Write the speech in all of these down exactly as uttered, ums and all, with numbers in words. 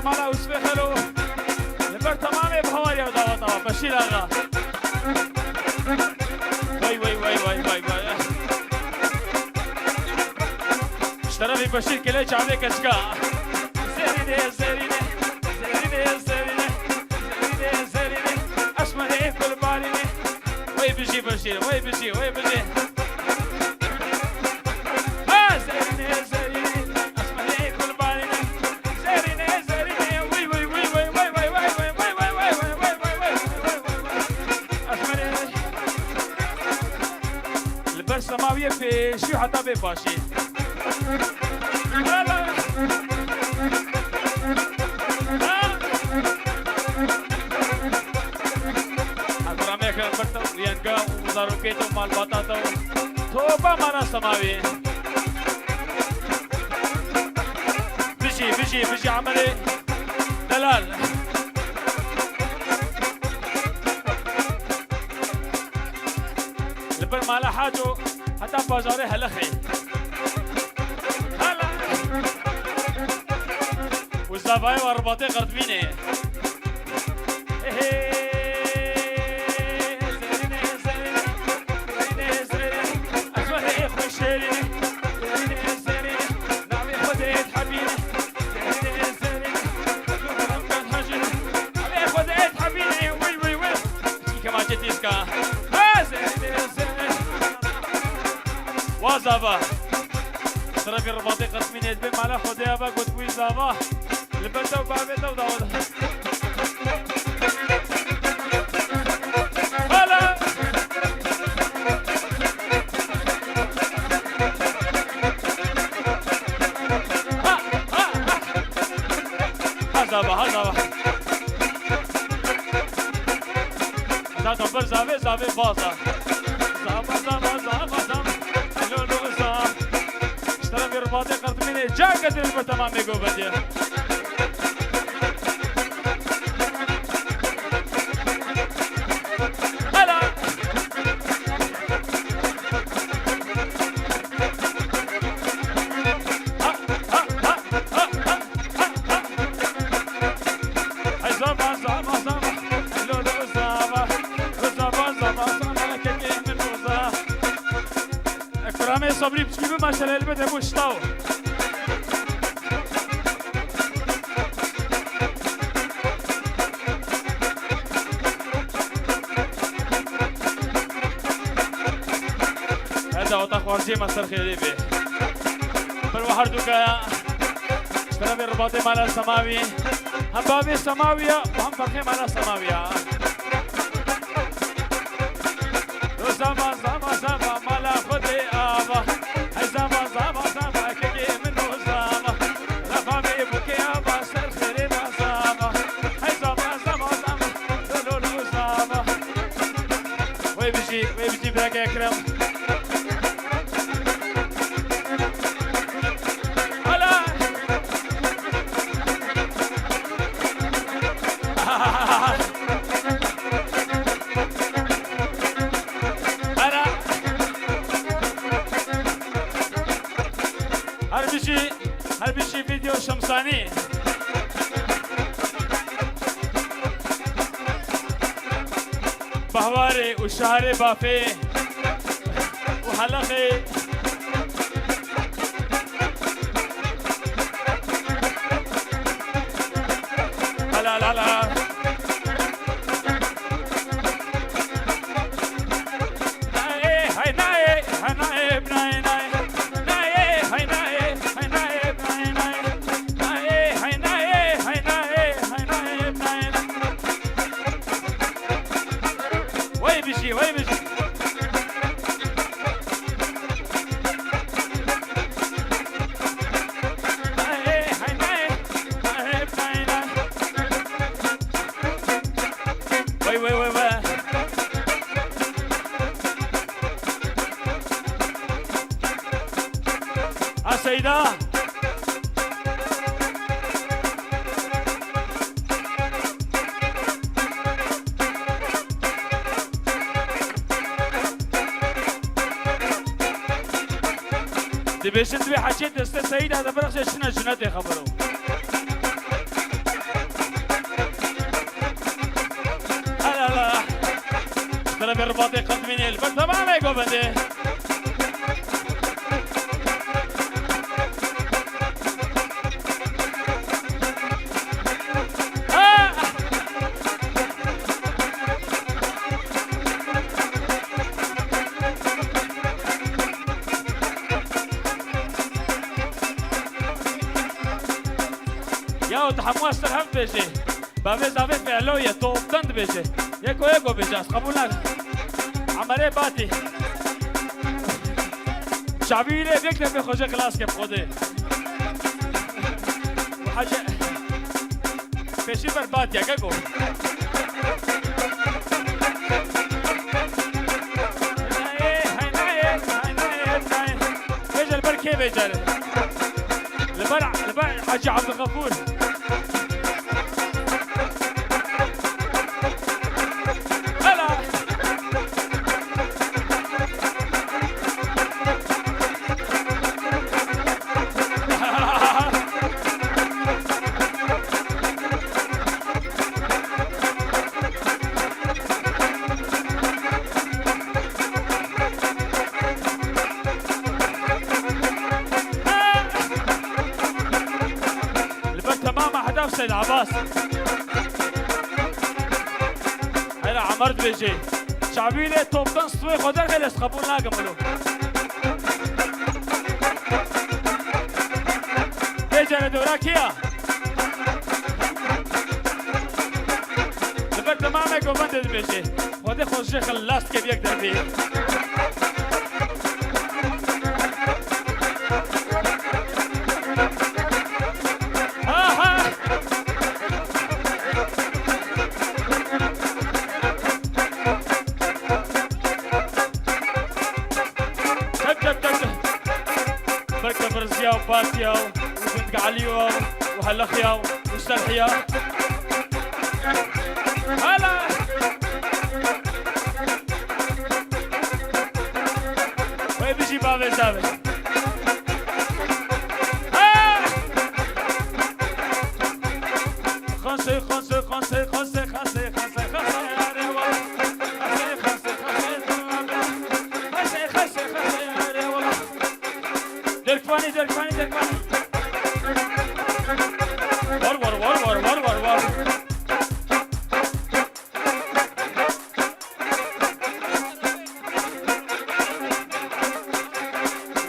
Mala Usfê Xelo. Li ber temamê bi hawariya daweta Beşîr Axa. Vay, vay, vay, vay, vay, vay. Ji terefê Beşîr Keleç avê keçika. Zerîne, zerîne, zerîne, zerîne, zerîne, zerîne. Esmerê kulbarîne. Wey bijî Beşîr, wey bijî, wey bijî. Ha, zerîne, zerîne, esmerê kulbarîne. Zerîne, zerîne, wî, wî, wî, wî, wî, wî, wî. Esmerê. Li ber semawiyê pêşî heta bê paşî. Eqramê xêr ber te û yenga û zarokê te û malbata te û topa mala semawî. Bijî, bijî, bijî Emelê Delal. Li ber mala Haco heta bajarê Helixê. Hala. Û zavayê wa ribatê Qertmînê. Ê hê. Zerînê, zerînê, zerînê, zerînê. Ez werê xwe şêrînê. Zerînê, zerînê. Navê Xwedê dihebînê. Zerînê, zerînê. Navê Xwedê dihebînê. Wî, wî, wî. Çi kemaçê tîska. Ha, zerînê, zerînê. Wa zava. Sira vî ribatê Qertmînê dibê mala Xwedê ya ve got wî zava. Li ber te û bavê te û dawet. Hala! Ha, ha, ha! Ha zava, ha zava. Zaten ber zavê, zavê baza. Zava, zava, zava, zava. Elo, lo, za. Ji terefê ribatê Qertmînê cake din li ber temamê govediye. Hala. Ha, ha, ha, ha, ha, ha, ha. Hey, zava, zava, zava. Lo, lo, zava. Zava, zava, zava. Kekê min uza. Kuramê Sabrî piçkî bi maşallah elbet hebû ştaw. Heta ota xwarziyê me ser xêrê bê. Ber we herdû ke ji terefê ribatê mala Semawî, hem bavê Semawî ya, hem ferxê mala Semawî ya. Zava, zava, zava, mala Xwedê ava. Hey zava, zava, zava, kekê min o zava. Lafavê bûkê ava, ser xêrê me zava. Hey zava, zava, zava, lo, lo, lo, zava. Wê bijî, wê bijî bireke Ekrem. Hala. Hala. Her bijî, her bijî Video Şemsanî. Bahwarê û şarê bafê û Helixê. Hala, hala, hala. Nayê, hey nayê, hey nayê, nayê, nayê. Nayê, hey nayê, hey nayê, nayê, nayê. Nayê, hey nayê, hey nayê, hey nayê, nayê. Wey bijî, wey bijî. Wey, wey, wey, wey. Ha Seyda. Dibêjin divê heçê destê Seyîda de birexşe çine cunetê xebero. Fatê Qirtmînê li ber temamê govendê. Ya, tu hemû ser hev bêjê. Bavê zavê felo ye, toptan dibêje. Yeko yeko bêje, ez qebûl nakim. Emerê Batî. Çavî lê bêk lê bê xwe jê xilas ke bi Xwedê. Hece. Pêşî ber Batî ye, keko. Bêje li ber kê bêje? Li ber, li ber Hecî Ebdulxefûr. Hela. Li ber temama hedef Seyd Abbas. Hera Emer dibêje. Çavî lê toptan stûyê xwe derxê lê ez qebûl nakim wilo. Vê care dora kê ya? Li ber temamê govendê dibêje. Xwedê xwe ji xilas ke bi yek derê. Aha! Tek, tek, tek, tek. Belke Firziya û Patiya û Gund Aliya û Helexiya û Selhiya. Hala! Wê bijî bavê zavê. Ha! Xansê, xansê, xansê, xansê, xansê, xansê, xansê, erê wala. Xansê, xansê, xansê, xansê, xansê, xansê, erê wala. Derkvanî, derkvanî, derkvanî. War, war, war, war, war, war, war.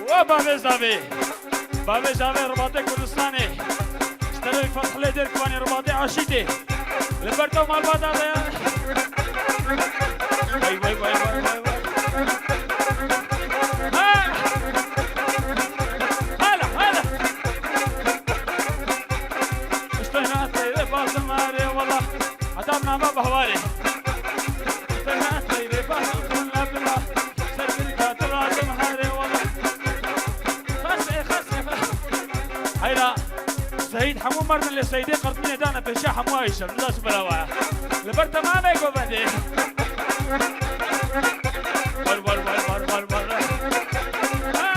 Wa bavê zavê. Bavê zavê Ribatê Kurdistanê. Ji terefê Fethlê Derkvanê Ribatê Aşîtê. Li ber te malbata de. Vay, vay, vay, vay, vay, vay. Ha! Hala, hala. Steyna teyre bazım are wala. Adam nama bahware. Steyna teyre bazım kulla bila. Serbil katil adım hare wala. Xas e, xas e, xas. Hayra. Seyîd hemû merdin lê Seyîdê Qirtmînê dane pêşiya hemû Ayşe. Nida çi belawa ye. Li ber temamê govendê. War, war, war, war, war, war. Ha!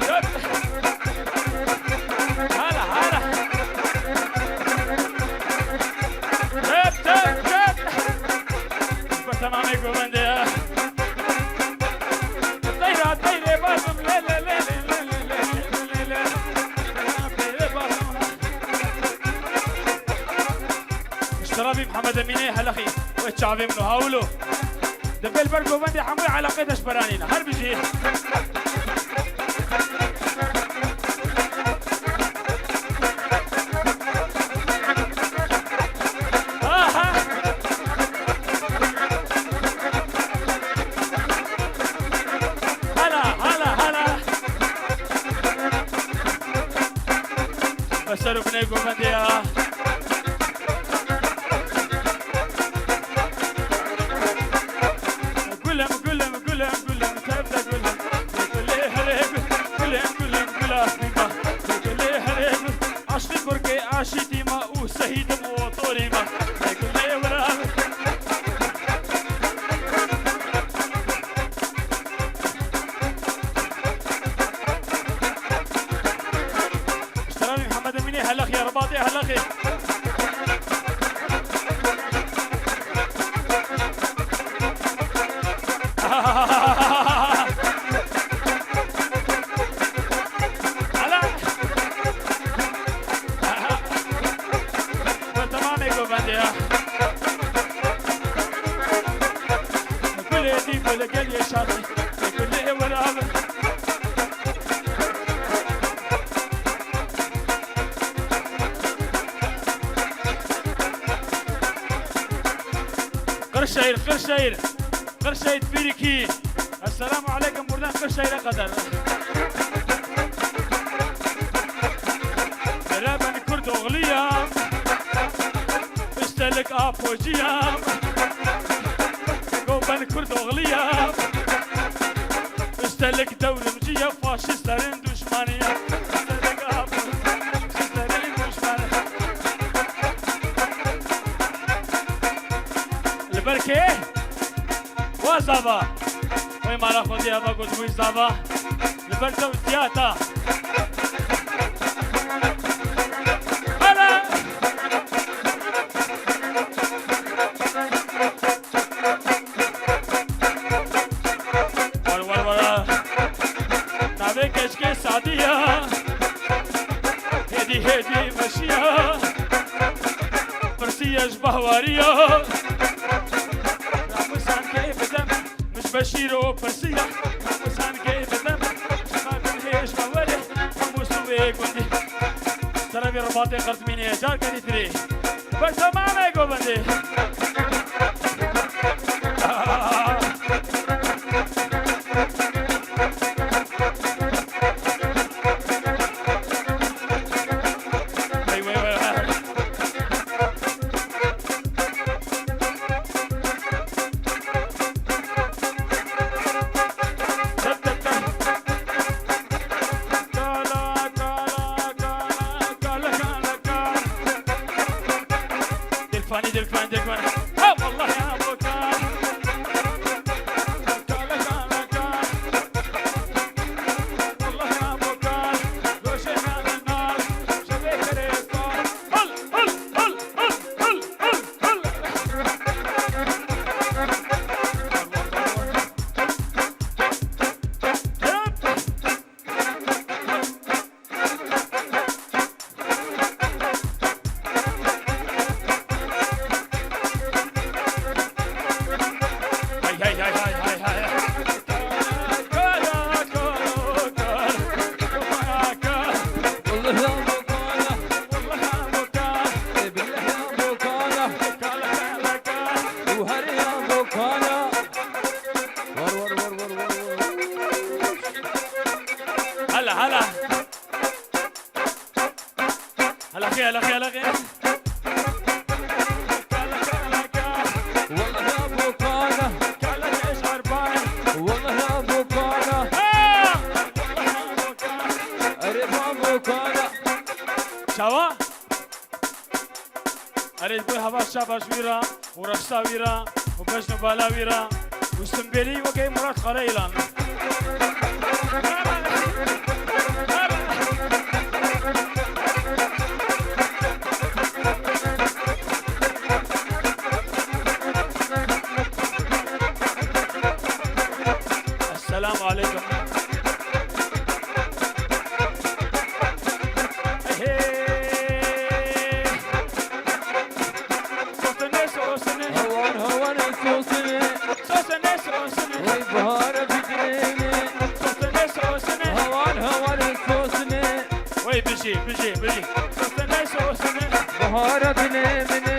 Dört. Hala, hala. Dört, dört, dört. Li ber temamê govendê ya. Teyra, teyrê bazim, lê, lê, lê. Ji terefê Mihemed Emînê Helexî wê çavê min û hawlo. Di ber ber govendê hemû eleqê deşberanî ne. Her bijî. Aha! Hala, hala, hala. Be ser û binê govendê ya. Gulem, gulem, gulem, gulem, tev de gulem. Gulê herê gul, gulem, gulem, gula bîma. Gulê herê gul, aştî kurkê aşîtî ma û sehîdim û otorî ma. Gulê wira. Ji terefê Mihemed Emînê Helexê, Ribatê Helexê. Qirşehir, Qirşehir. Qirşehir Fîrikî. Esselamu aleykum buradan Qirşehir'e kadar. Bere ben Kurd oğluyam. Üstelik Apocuyam. Go ben Kurd oğluyam. Üstelik devrimci ya faşistlerin düşmanı ya. Üstelik Apocuyam. Faşistlerin düşmanı. Li ber kê? Wa zava. Wê mala xwedî eva gotibûyî zava. Li ber te û tiyata. Hele! War, war, war. Navê keçikê Sadî ya. Hêdî, hêdî meşiya. Pirsiye ji bahwariya. Ramusan kê bidem. Min ji Beşîro pirsiya. Ramusan kê bidem. Ji xakim hêj bawerê. Hemû sûvê gundî. Serevî ribatê Qirtmînê. Carkerî tirî. Ber temamê govendê. Wey, wey, wey, wey. Dilfanî, dilfanî, dilfanî. Ha, vallahi ya, bu kar. Hala, hala. Hala xê, hala xê, hala xê. Wallah ya bokana. Wallah ya bokana. Erê ba bokana. Çawa? Erê, ji bo heva şabaş wî re û reqsa wî re û bejn û bala wî re û simbêlî wekî Murat Karayilan. Esselamu aleykum. Hey. Sosine, sosine. Hawan, hawan, sosine. Sosine, sosine. Wey bahara fikrine. Sosine, sosine. Hawan, hawan, sosine. Wey bijî, bijî, bijî. Sosine, sosine. Bahara dilemine.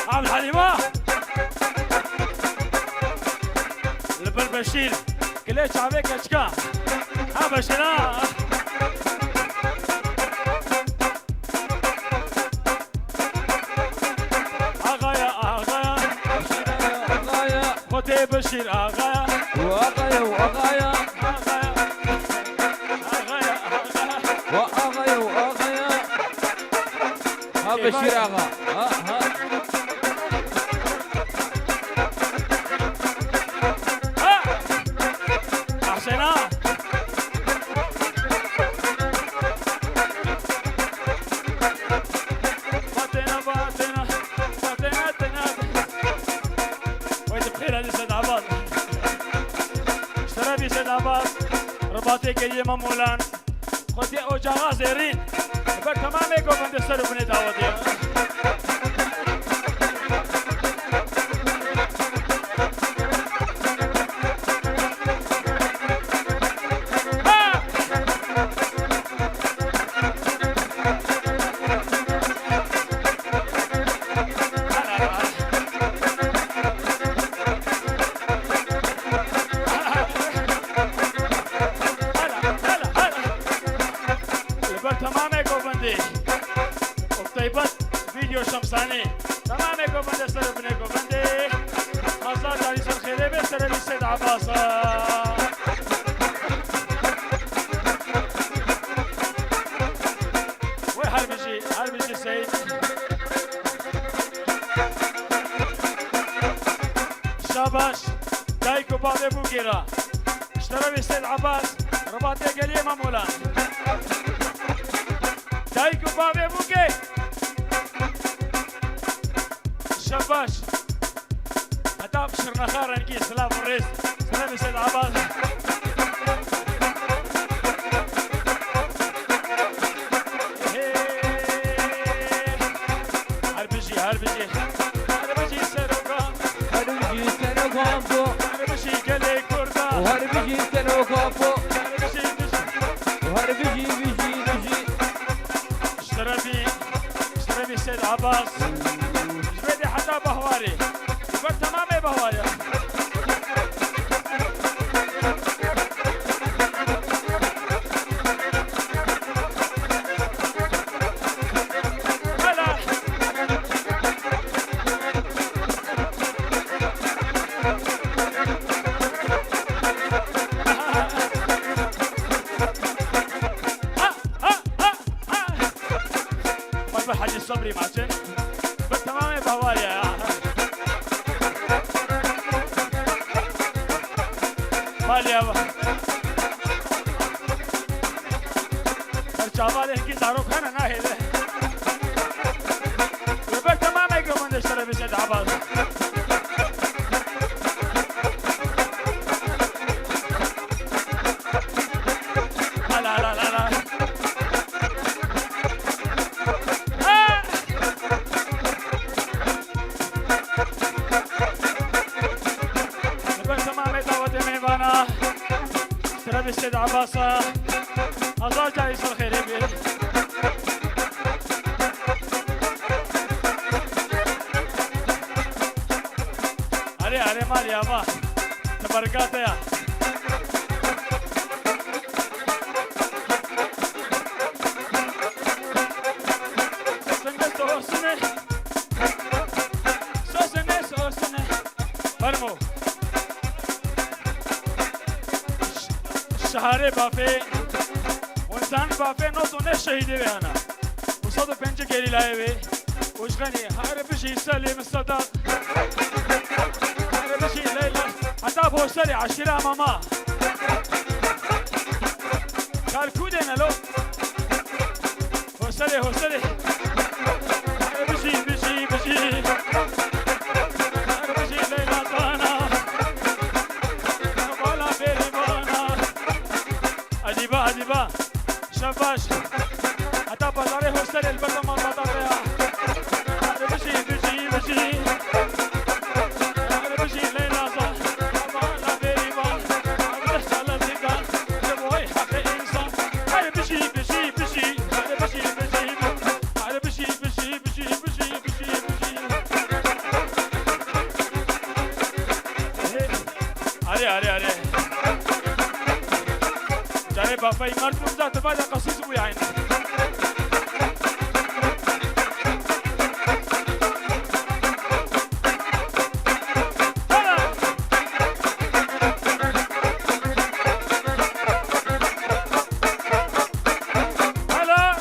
Abdulhalîma. Li ber Beşîr. Kilê çavê keçika. Ha Beşîra. Axaya, axaya. Axaya. Xwedê Beşîr axaya. Axaya, axaya. Axaya. Axaya, axaya. Wa axaya, axaya. Ha Beşîr axa. Ha, ha. Ha! Ahsena! Batena, batena, batena, tena. Wey di xêra di Sedabad. Şerefî Sedabad. Ribatê keriye Memolan. Xwediyê ocaxa zêrîn. Li ber temamê govendê ser û binê dawetê. Li ber temamê govendê. Û taybet vîdeo Şemsanî. Temamê govendê ser û binê govendê. Hezar carî ser xêrê bê, serevî Seyid Ebas. Wê her bijî, her bijî Seyid. Şabaş, dayik û bavê bûkê re. Ji terefê Seyid Ebas, Ribatê geliyê Memolan. Dayik û bavê bûkê. Şebaş. Heta şirnexa rengî, silav û rêz. Silavê Seyid Ebas. Hê. Her bijî, her bijî. Her bijî serokan. Her bijî serokan bo. Her bijî gelê Kurda. Her bijî serokan bo. Her bijî, bijî. Her bijî, bijî, bijî. Ji terefî, ji terefî Seyid Ebas. Ji vê dê heta Behwarê. Ji ber temamê Behwarê. Hela. Ha, ha, ha, ha. Bak, bak, Hacı Sabri maçı. Bak, tamam ya, Bavarya ya. Malya bak. Çavalê hingî zarok hene nahêle. Li ber temamê govendê ji terefê Seyid Ebas. Hala, hala, hala, hala. Ha! Li ber temamê dawetê mêvana. Terefê Seyid Ebas. Hezar carî ser xêrê bê. Erê, erê, malê ya, va. Teberika te ya. Sosine, sosine. Sosine, sosine. Fermo. Şeharê bafê, Winzan bafê, not û neh şehîdê wê hene. Û sed û pêncî gerîlayê wê. Û ji xenî her bijî Selîm Sedak. Her bijî Leyla. Heta Boserê eşîra Mama. Kalkûdê ne lo. Hoserê, hoserê. Bijî, bijî, bijî. Bijî Leyla Zana. Bala Bêrîvana. Edîba, edîba. Şev baş. Heta pazarê hoserê li ber malbata te ya. Bijî, bijî, bijî. Bijî Leyla Zana. Bala Bêrîvan. Deh sala zîdan. Li bo heqê însan. Her bijî, bijî, bijî. Her bijî, bijî, bijî. Her bijî, bijî, bijî, bijî, bijî, bijî. Arê, arê, arê. Carê bafayî merd bû, zaten bade qasîs bû yani. Hala.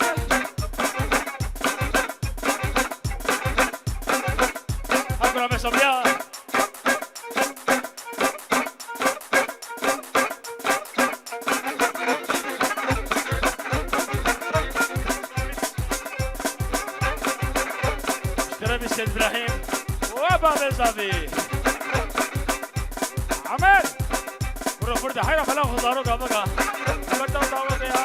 Hakura me sabriya. Şerefî Seyid Îbrahîm. We babê zavî. Amer. Kuro kurda heyra xela xwe zaroka bika. Berdew dawetê ya.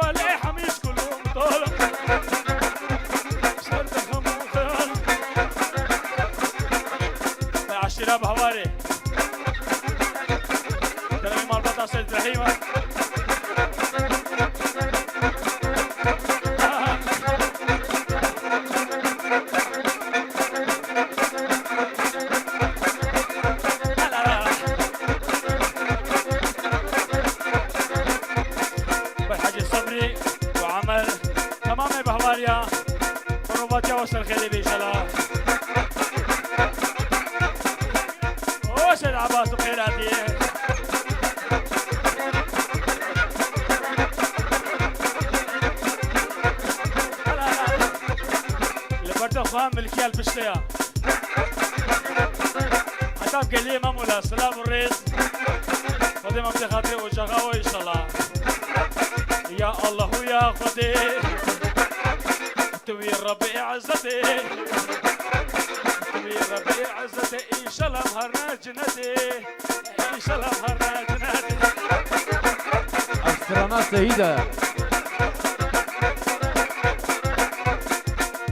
هوالي حميش كلهم طول. صرت خموخان. عشيرة بهواري. دەرەوەی ماڵبات ئاسێت ئیبراهیمە. بەر حەجی سەبری و عەمەر تەمامێ بەهواریا. بەڕۆڤاتیا وە سەر خێرێ بێ ئیشەڵا. ئۆ سەر عەباس و خێراتیە. لە بەردە خوا ملکیال پشتەیە. هەتا گەلێ مەمولا سلاڤ و ڕێز. خودێ مەمدە خاترێ ئۆجاغا وە ئیشەڵا. یا ئەڵڵاه و یا خودێ. توی ڕەبێ عەزەتێ. توی ڕەبێ عەزەتێ ئیشەڵا هەر نەجنەتێ. ئیشەڵا هەر نەجنەتێ. ئەسترانە سەیدە.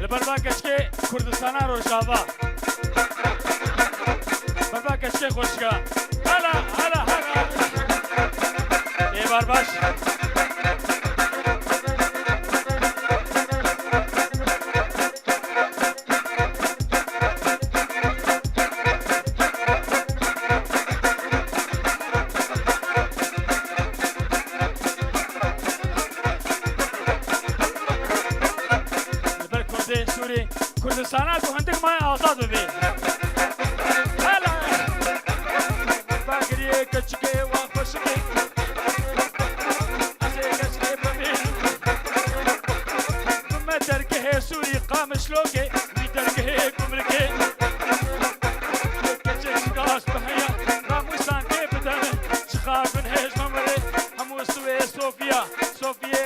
لە بەربا کەچکێ کوردستانا ڕۆژاڤا. بەربا کەچکێ خۆشکە. هەلا، هەلا، هەلا. ئێوار باش. Li ber Kurdê Sûrî, Kurdistana ku hindik maye azad bibê. Hela! Bagiriyê keçikê wa xweşikê. Ez ê keçikê bimînim. Bime dergehê Sûrî Qamişlokê, wî dergehê gumrikê. Keçik şikast bi heya, ramûsan kê bideme. Çixar bin hêj memirê, hemû siwê Sofiya, Sofiya.